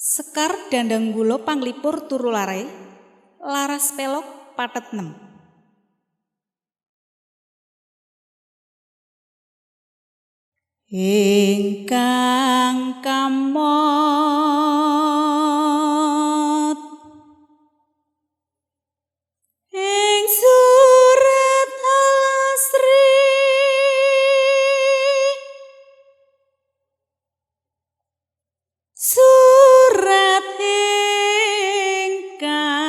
Sekar Dhandhanggula panglipur turu lare, laras pelog pathet nem. Ingkang kamot ing surat Al-Asri, surat ingkang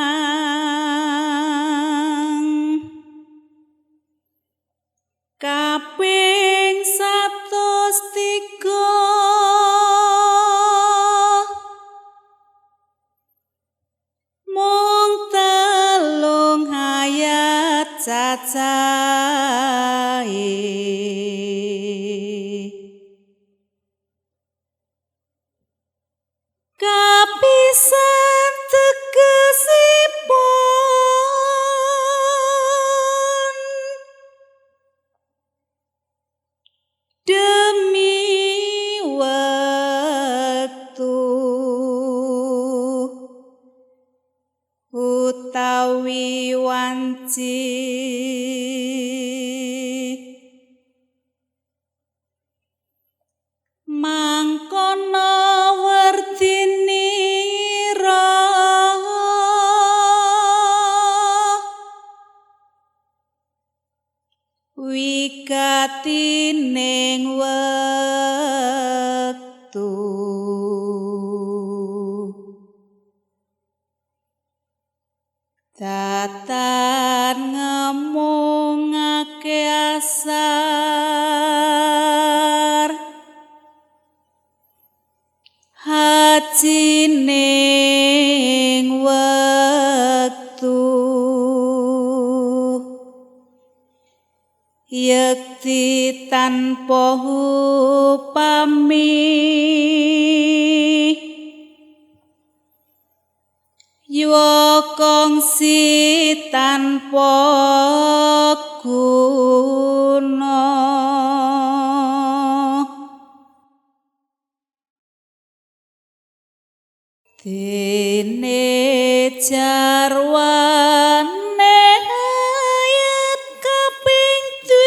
kaping 103 mung 3 ayat cacahe. Kapisan tegesipun demi wektu utawi wanci, mangkono werdinira wigatining wektu. Datan ngemungake asar hajining wektu, yekti tanpa upami yuwa kongsi tanpa guna. Dene jarwane ayat kaping 2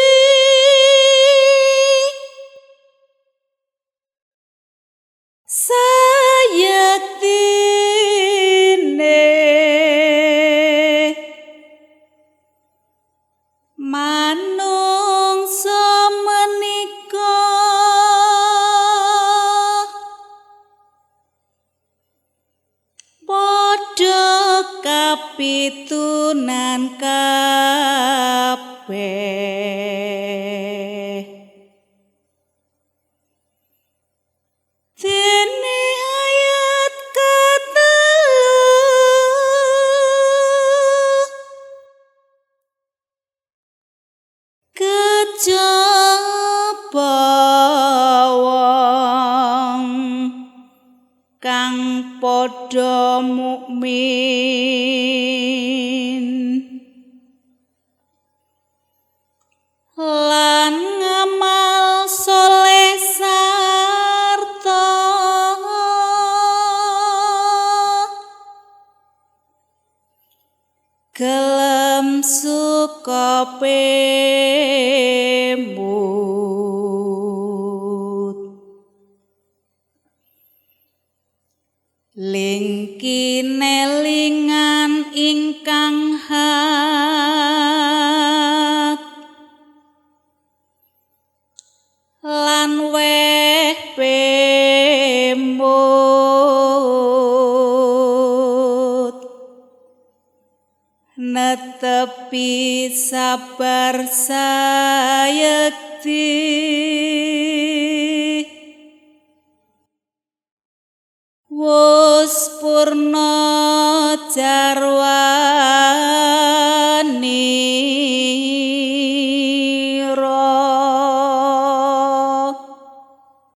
sayektine manungsa menika padha kapitunan kabeh. Dene ayat katelu kejaba wong kang padha mukmin lan ngamal soleh sarta gelem suka pemut. Lingkinelingan ingkang hak lan weh pemut, netepi sabar sayekti, wus purna jarwane.